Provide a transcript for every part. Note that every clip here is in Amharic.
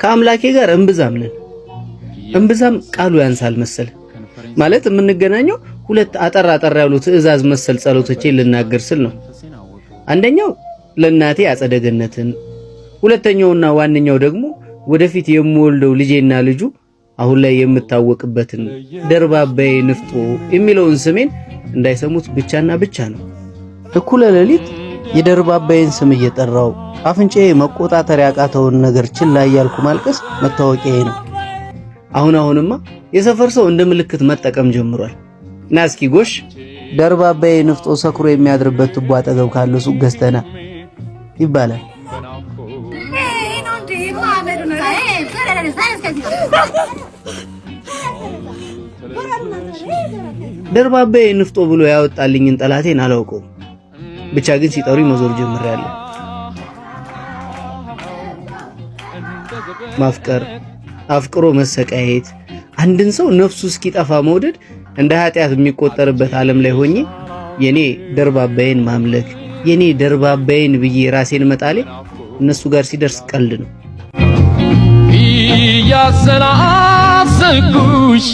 ከአምላኬ ጋር እምብዛም ነን። እምብዛም ቃሉ ያንሳል መሰል። ማለት የምንገናኘው ሁለት አጠር አጠር ያሉ ትዕዛዝ መሰል ጸሎቶቼን ልናገር ስል ነው። አንደኛው ለእናቴ አጸደ ገነትን፣ ሁለተኛውና ዋነኛው ደግሞ ወደፊት የምወልደው ልጄና ልጁ አሁን ላይ የምታወቅበትን ደርባባዬ ንፍጦ የሚለውን ስሜን እንዳይሰሙት ብቻና ብቻ ነው። እኩለ ሌሊት የደርባባዬን ስም እየጠራው አፍንጫዬ መቆጣጠር ያቃተውን ነገር ችላ እያልኩ ማልቀስ መታወቂያዬ ነው። አሁን አሁንማ የሰፈር ሰው እንደ ምልክት መጠቀም ጀምሯል። ና እስኪ ጎሽ ደርባባዬ ንፍጦ ሰክሮ የሚያድርበት ቱቦ አጠገብ ካለው ሱቅ ገዝተና ይባላል። ደርባባዬ ንፍጦ ብሎ ያወጣልኝን ጠላቴን አላውቀውም። ብቻ ግን ሲጠሩኝ መዞር ጀምሬያለሁ። ማፍቀር፣ አፍቅሮ መሰቃየት፣ አንድን ሰው ነፍሱ እስኪጠፋ መውደድ እንደ ኃጢአት የሚቆጠርበት ዓለም ላይ ሆኜ የኔ ደርባባዬን ማምለክ የኔ ደርባባዬን ብዬ ራሴን መጣሌ እነሱ ጋር ሲደርስ ቀልድ ነው። እያሰላሰልኩሽ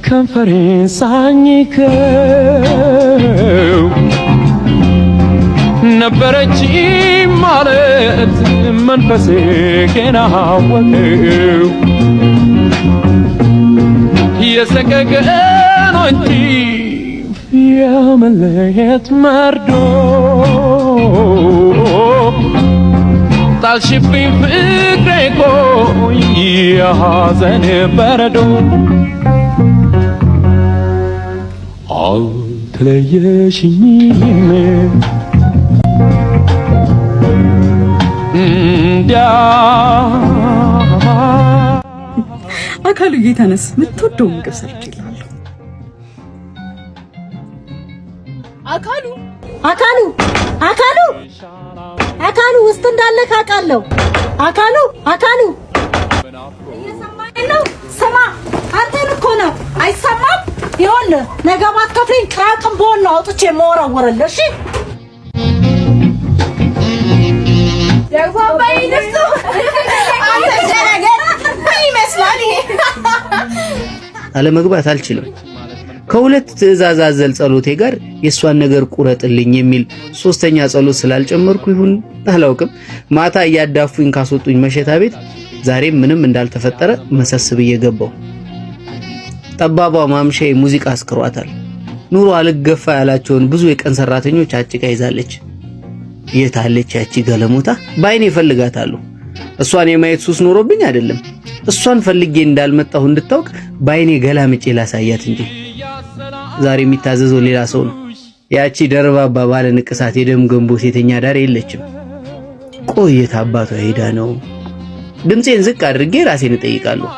ከንፈሬን ሳኝከው ነበረች ማለት መንፈሴ ገና አወቀው የሰቀቀን እንጂ የመለየት መርዶ ጣልሽብኝ ፍቅሬ ቆይ የሐዘን በረዶ አልተለየሽኝም እንዲያ አካሉ እየተነስ የምትወደው ምግብ ሰርቼልሃለሁ። አካሉ አካሉ አካሉ አካሉ ውስጥ እንዳለ ካውቃለሁ። አካሉ አካሉ እየሰማኝ ነው? ስማ፣ አንተን እኮ ነው። አይሰማም? ይኸውልህ ነገ ባትከፍለኝ ቅራቅንቦን ነው አውጥቼ የምወረውርልህ። እሺ አለመግባት አልችልም። ከሁለት ትዕዛዝ አዘል ጸሎቴ ጋር የእሷን ነገር ቁረጥልኝ የሚል ሶስተኛ ጸሎት ስላልጨመርኩ ይሁን አላውቅም፣ ማታ እያዳፉኝ ካስወጡኝ መሸታ ቤት ዛሬም ምንም እንዳልተፈጠረ መሰስ ብዬ ገባሁ። ጠባቧ ማምሻዬ ሙዚቃ አስክሯታል። ኑሮ አልገፋ ያላቸውን ብዙ የቀን ሰራተኞች አጭቃ ይዛለች። የታለች ያቺ ገለሞታ? በአይኔ እፈልጋታለሁ። እሷን የማየት ሱስ ኖሮብኝ አይደለም፣ እሷን ፈልጌ እንዳልመጣሁ እንድታውቅ በአይኔ ገላምጬ ላሳያት እንጂ። ዛሬ የሚታዘዘው ሌላ ሰው ነው። ያቺ ደርባባ ባለ ንቅሳት የደም ገንቦ ሴተኛ ዳር የለችም። ቆየት አባቷ ሄዳ ነው? ድምፄን ዝቅ አድርጌ ራሴን እጠይቃለሁ።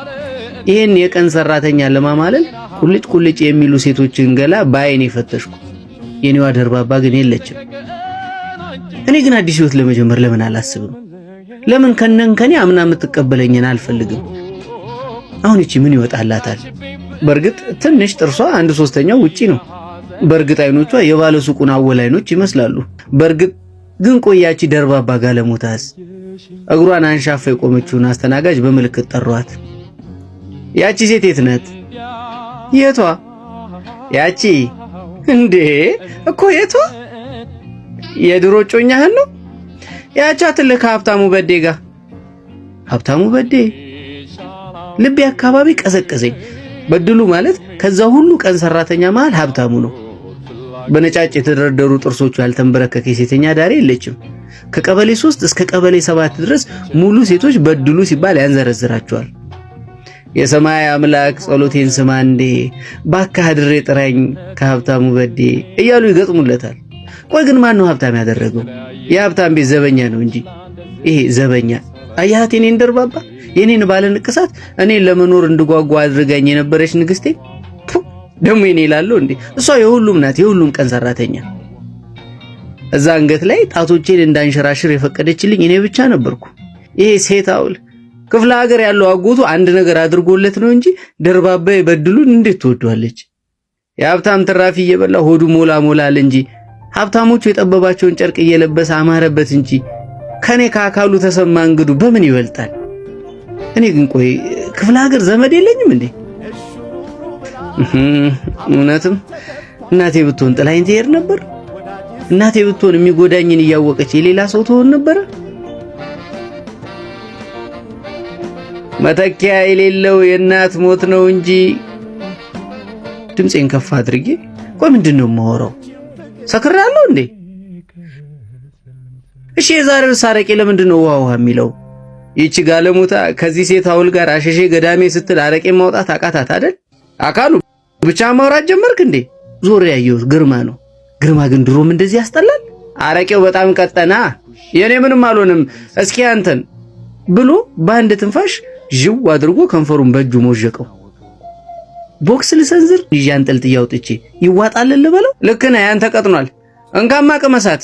ይህን የቀን ሰራተኛ ለማማለል ቁልጭ ቁልጭ የሚሉ ሴቶችን ገላ በአይኔ ፈተሽኩ። የኔዋ ደርባባ ግን የለችም። እኔ ግን አዲስ ህይወት ለመጀመር ለምን አላስብም? ለምን ከነንከኔ አምና የምትቀበለኝን አልፈልግም? አሁን እቺ ምን ይወጣላታል? በእርግጥ ትንሽ ጥርሷ አንድ ሶስተኛው ውጪ ነው። በእርግጥ አይኖቿ የባለ ሱቁን አወል አይኖች ይመስላሉ። በእርግጥ ግን ቆያቺ ደርባባ ጋለሞታስ? እግሯን አንሻፋ የቆመችውን አስተናጋጅ በምልክት ጠሯት። ያቺ ሴት የት ናት? የቷ? ያቺ እንዴ እኮ የቷ? የድሮ እጮኛህን ነው? ያቻ ትልክ ሀብታሙ በዴ ጋ። ሀብታሙ በዴ ልቤ አካባቢ ቀዘቀዘኝ። በድሉ ማለት ከዛ ሁሉ ቀን ሰራተኛ መሃል ሀብታሙ ነው። በነጫጭ የተደረደሩ ጥርሶቹ ያልተንበረከከ የሴተኛ ዳሪ የለችም። ከቀበሌ 3 እስከ ቀበሌ 7 ድረስ ሙሉ ሴቶች በድሉ ሲባል ያንዘረዝራቸዋል። የሰማይ አምላክ ጸሎቴን ስማ እንዴ ባካህ አድሬ ጥራኝ ከሀብታሙ በዴ እያሉ ይገጥሙለታል። ቆይ ግን ማን ነው ሀብታም ያደረገው? የሀብታም ቤት ዘበኛ ነው እንጂ ይሄ ዘበኛ አያት የኔን ደርባባ የኔን ባለ ንቅሳት እኔን ለመኖር እንድጓጓ አድርጋኝ የነበረች ንግስቴ ደግሞ የኔ ይላሉ እንዴ? እሷ የሁሉም ናት፣ የሁሉም ቀን ሰራተኛ። እዛ አንገት ላይ ጣቶቼን እንዳንሸራሽር የፈቀደችልኝ እኔ ብቻ ነበርኩ። ይሄ ሴት አውል ክፍለ ሀገር ያለው አጎቱ አንድ ነገር አድርጎለት ነው እንጂ ደርባባ የበድሉን እንዴት ትወዷለች? የሀብታም ትራፊ እየበላ ሆዱ ሞላ ሞላል እንጂ ሀብታሞቹ የጠበባቸውን ጨርቅ እየለበሰ አማረበት እንጂ ከኔ ከአካሉ ተሰማ እንግዱ በምን ይበልጣል? እኔ ግን ቆይ ክፍለ ሀገር ዘመድ የለኝም እንዴ? እውነትም እናቴ ብትሆን ጥላኝ ትሄድ ነበር? እናቴ ብትሆን የሚጎዳኝን እያወቀች የሌላ ሰው ትሆን ነበረ? መተኪያ የሌለው የእናት ሞት ነው እንጂ። ድምፄን ከፍ አድርጌ ቆይ ምንድን ነው የማወራው? ሰክሬያለሁ እንዴ? እሺ የዛሬው አረቄ ለምንድን ነው ውሃ ውሃ የሚለው? ይቺ ጋለሞታ ከዚህ ሴት አውል ጋር አሸሼ ገዳሜ ስትል አረቄ ማውጣት አቃታት አይደል? አካሉ ብቻ ማውራት ጀመርክ እንዴ? ዞር ያየሁት ግርማ ነው። ግርማ ግን ድሮም እንደዚህ ያስጠላል። አረቄው በጣም ቀጠና። የኔ ምንም አልሆንም፣ እስኪ አንተን ብሎ በአንድ ትንፋሽ ዥው አድርጎ ከንፈሩን በእጁ ሞዠቀው። ቦክስ ልሰንዝር ይዤ አንጠልጥዬ አውጥቼ ይዋጣል ልበለው? ልክ ነህ፣ ያንተ ቀጥኗል። እንካማ ቅመሳት።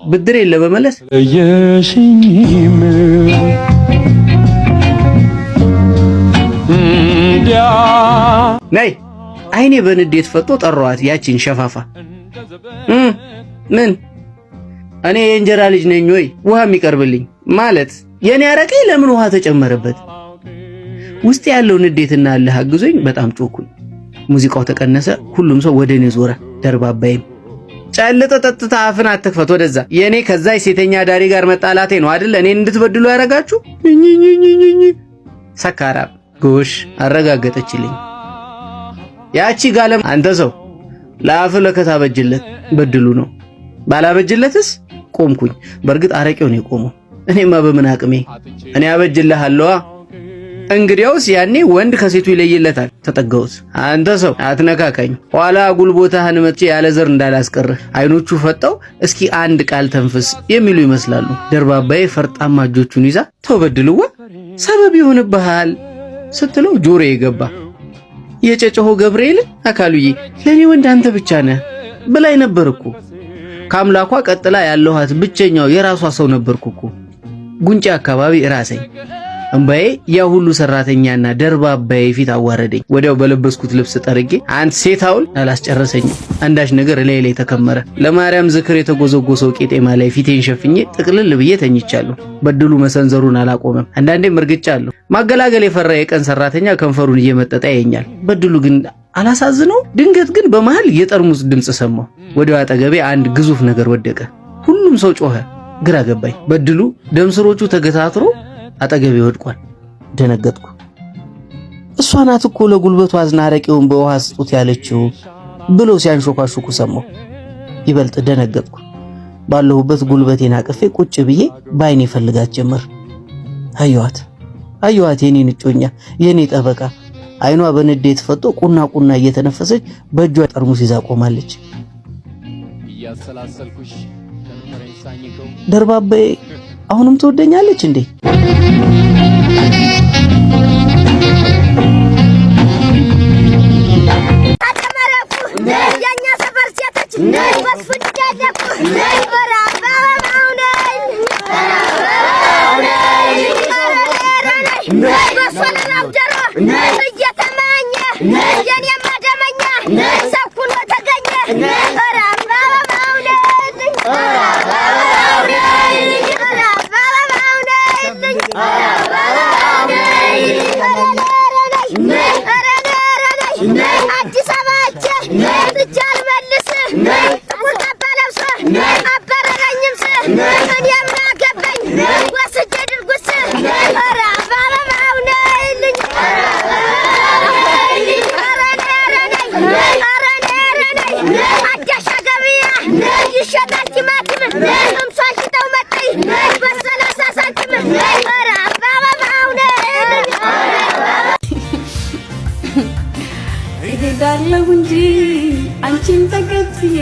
ብድር የለ በመለስ ለየሽኝም እንዲያ ነይ። አይኔ በንዴት ፈጦ ጠራዋት ያቺን ሸፋፋ። ምን እኔ የእንጀራ ልጅ ነኝ ወይ ውሃ የሚቀርብልኝ ማለት? የኔ አረቄ ለምን ውሃ ተጨመረበት? ውስጥ ያለው ንዴትና እልህ አግዞኝ በጣም ጮኩኝ። ሙዚቃው ተቀነሰ። ሁሉም ሰው ወደ እኔ ዞረ። ደርባባይም ጨልጠ ጠጥታ አፍን አትክፈት ወደዛ። የኔ ከዛ ሴተኛ ዳሪ ጋር መጣላቴ ነው አይደል እኔን እንድትበድሉ ያረጋችሁ? እኝኝኝኝኝ ሰካራም ጎሽ አረጋገጠችልኝ። ያቺ ጋለም አንተ ሰው ለአፍ ለከት አበጅለት በድሉ ነው ባላበጅለትስ ቆምኩኝ። በእርግጥ አረቄው ነው የቆመው። እኔማ በምን አቅሜ እኔ አበጅልሃለዋ። እንግዲያውስ ያኔ ወንድ ከሴቱ ይለይለታል። ተጠጋሁት። አንተ ሰው አትነካካኝ፣ ኋላ ጉልቦታህን መጥቼ ያለ ዘር እንዳላስቀርህ። አይኖቹ ፈጠው እስኪ አንድ ቃል ተንፍስ የሚሉ ይመስላሉ። ደርባባዬ ፈርጣማ እጆቹን ይዛ ተው በድልዋ ሰበብ ይሆንብሃል ስትለው ጆሮዬ ገባ። የጨጨሆ ገብርኤልን አካሉዬ ለኔ ወንድ አንተ ብቻ ነህ ብላኝ ነበር እኮ። ከአምላኳ ቀጥላ ያለኋት ብቸኛው የራሷ ሰው ነበርኩ እኮ። ጉንጬ አካባቢ ራሰኝ። እምባዬ ያ ሁሉ ሰራተኛና ደርባባዬ ፊት አዋረደኝ። ወዲያው በለበስኩት ልብስ ጠርጌ አንድ ሴት አውል አላስጨረሰኝም። አንዳች ነገር እላይ ላይ ተከመረ። ለማርያም ዝክር የተጎዘጎሰው ቄጤማ ላይ ፊቴን ሸፍኜ ጥቅልል ብዬ ተኝቻለሁ። በድሉ መሰንዘሩን አላቆመም። አንዳንዴም እርግጫ አለሁ። ማገላገል የፈራ የቀን ሰራተኛ ከንፈሩን እየመጠጠ ያየኛል። በድሉ ግን አላሳዝነው። ድንገት ግን በመሃል የጠርሙስ ድምፅ ሰማሁ። ወዲያው አጠገቤ አንድ ግዙፍ ነገር ወደቀ። ሁሉም ሰው ጮኸ። ግራ ገባኝ። በድሉ ደምስሮቹ ተገታትሮ አጠገቤ ወድቋል። ደነገጥኩ። እሷ ናት እኮ ለጉልበቱ አዝና አረቄውን በውሃ ስጡት ያለችው ብሎ ሲያንሾካሾኩ ሰማሁ። ይበልጥ ደነገጥኩ። ባለሁበት ጉልበቴን አቅፌ ቁጭ ብዬ በአይኔ ፈልጋት ጀመር። አየኋት፣ አየኋት፣ የኔን እጮኛ፣ የኔ ጠበቃ። አይኗ በንዴት ፈጦ ቁና ቁና እየተነፈሰች በእጇ ጠርሙስ ይዛ ቆማለች። ደርባባዬ አሁንም ትወደኛለች እንዴ? የእኛ ሰፈር ሴቶች እየተማኘ የኔማ ደመኛ ሰው ሁኖ ተገኘ። ኧረ አበባው ነይልኝ፣ ኧረ አበባው ነይልኝ፣ ኧረ ነይ አዲስ አበባ ሂጅ አልመልስ ጥቁር ካባ ለብሶ አባረረኝም ስ እኔ ምን አገባኝ ወስጄ ድርጉስ። ኧረ አበባው ነይልኝ፣ ኧረ ነይ፣ ኧረ ነይ፣ ኧረ ነይ፣ ኧረ ነይ አዳሻ ገበያ ይሸጣል ቲማቲም እምሷን ሽጠው መጣይ በ30 ሳንቲም። ኧረ አበባው ነይልኝ። እሄዳለሁ እንጂ አንቺን ተከትዬ፣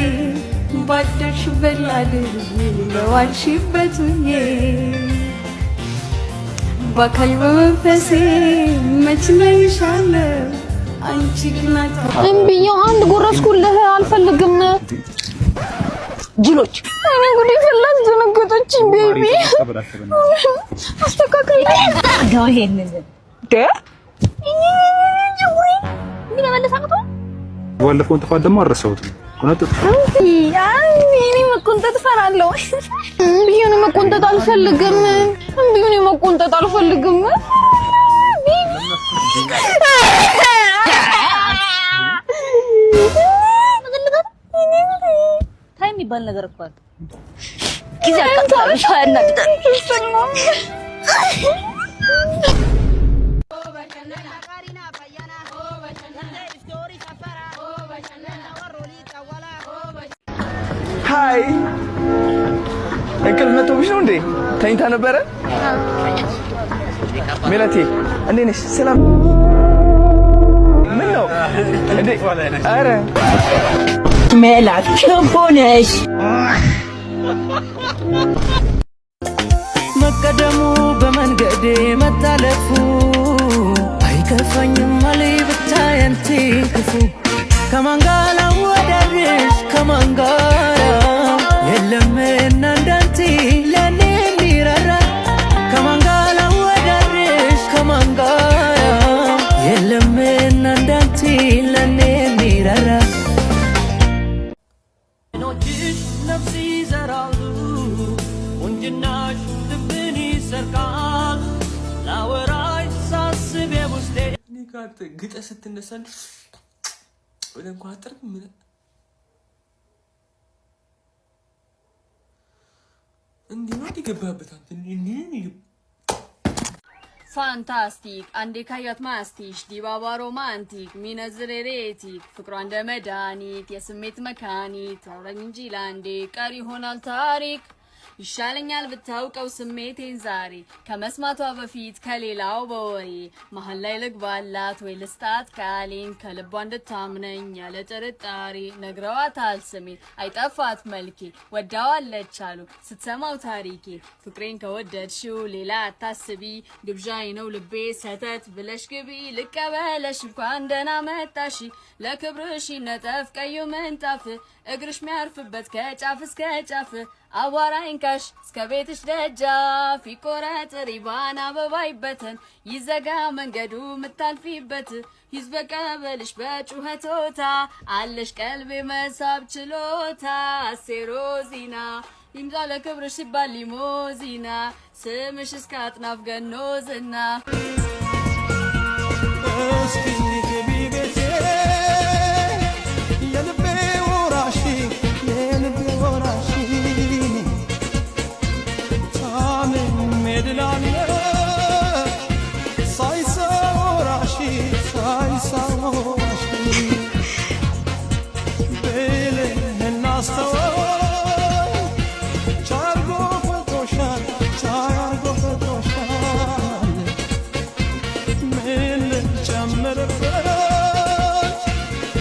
ባደርሽበት ላድር በዋልሽበት ውዬ፣ በአካል በመንፈሴ መች እለይሻለሁ አንቺ ግን እምቢዬው አንድ ጎረስኩልህ፣ አልፈልግም። ጅሎች! እኔ ጉዴ ፈላ፣ አስደነገጠችኝ። Baby አስተካክል። አድርገው ይሄንን ደ ምን መመለስ አቅቶ ባለፈውን ጥፋት ደግሞ አልረሳሁትም። እኔ መቆንጠጥ እፈራለሁ። እምቢ፣ እኔ መቆንጠጥ አልፈልግም። እምቢ፣ እኔ መቆንጠጥ አልፈልግም። Baby፣ Time የሚባል ነገር እኮ አለ። ጊዜ አቃጥላለሽ፣ ያናድዳል። Hi፣ እንቅልፍ መጥቶብሽ ነው እንዴ? ተኝታ ነበረ? ሜላቴ፣ እንዴት ነሽ? ሰላም። ምን ነው እንዴ? ኧረ ሜላት ክፉ ነሽ። መቀደሙ በመንገዴ መታለፉ አይከፋኝም አለኝ ብታየንቲ ክፉ። ከማን ጋር ላወዳድርሽ፣ ከማን ጋር? የለምና እንዳንቺ ለኔ የሚራራ። ከማን ጋር ላወዳድርሽ፣ ከማን ጋር? የለምና እንዳንቺ ለኔ የሚራራ። ዓይኖችሽ ነፍስ ይዘራሉ፣ ቁንጅናሽ ልብን ይሰርቃል። ላወራሽ ሳስብ የውስጤ እኔ ጋር ግጠህ ስትነሳ ብለህ እንኳን አጠርግም። ምን እንዲህ ነው እንዲህ ገባህበት አንተ፣ እንዲህ ነው። Fantastic፣ አንዴ ካያት ማስቲሽ፣ ዲባባ romantic ሚነዝር ሬቲክ፣ ፍቅሯ እንደ መድኃኒት የስሜት መካኒት፣ አውራኝ እንጂ ለአንዴ ቀሪ ይሆናል ታሪክ። ይሻለኛል ብታውቀው ስሜቴን ዛሬ ከመስማቷ በፊት ከሌላው በወሬ። መሀል ላይ ልግባላት ወይ ልስጣት ቃሌን፣ ከልቧ እንድታምነኝ ያለ ጥርጣሬ። ነግረዋታል ስሜን፣ አይጠፋት መልኬ፣ ወዳዋለች አሉ ስትሰማው ታሪኬ። ፍቅሬን ከወደድሽው ሌላ አታስቢ፣ ግብዣዬ ነው ልቤ፣ ሰተት ብለሽ ግቢ። ልቀበለሽ፣ እንኳን ደህና መጣሽ፣ ለክብርሽ ይነጠፍ ቀዩ ምንጣፍ፣ እግርሽ ሚያርፍበት ከጫፍ እስከ ጫፍ፣ አቧራ ይንካሽ እስከ ቤትሽ ደጃፍ፣ ይቆረጥ ሪባን፣ አበባ ይበተን፣ ይዘጋ መንገዱ ምታልፊበት፣ ይዝበቀበልሽ በጩኸቶታ፣ አለሽ ቀልቤ መሳብ ችሎታ። ሴሮዚና ይምጣ ለክብርሽ ሲባል ሊሞዚና፣ ስምሽ እስከ አጥናፍ ገኖ ዝና። እስኪ ግቢ ቤቴ፣ የልቤ ወራሺ፣ የልቤ ወራሺ። ታምሜ ድናለሁ ሳይሰውራሺ፣ ሳይሰውራሺ። ብልህና አስተዋይ ቻርጎ ፈጥሮሻል፣ ቻርጎ ፈጥሮሻል። ምን ልጨምርበት?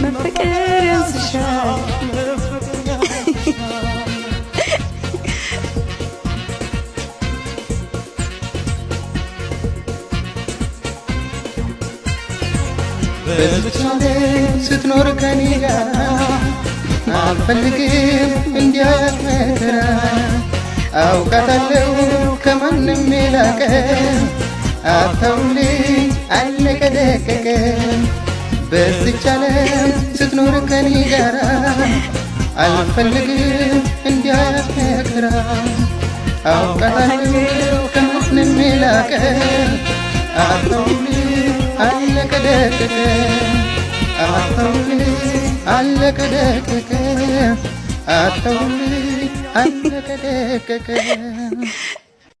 መፈቀር ያንስሻል። መፈቀር ያንስሻል። በዚች ዓለም ስትኖር ከኔ ጋር አልፈልግም እንዲያት መከራ። አውቃታለሁ ከማንም የላቀ፣ አተውልኝ አለቀ ደቀቀ። በዚች ዓለም ስትኖር ከኔ ጋር አልፈልግም እንዲያት መከራ። አውቃታለሁ ከማንም የላቀ፣ አተውልኝ አለቀ ደቀቀ። አተውልኝ አለቀ ደቀቀ። አተውልኝ አለቀ ደቀቀ።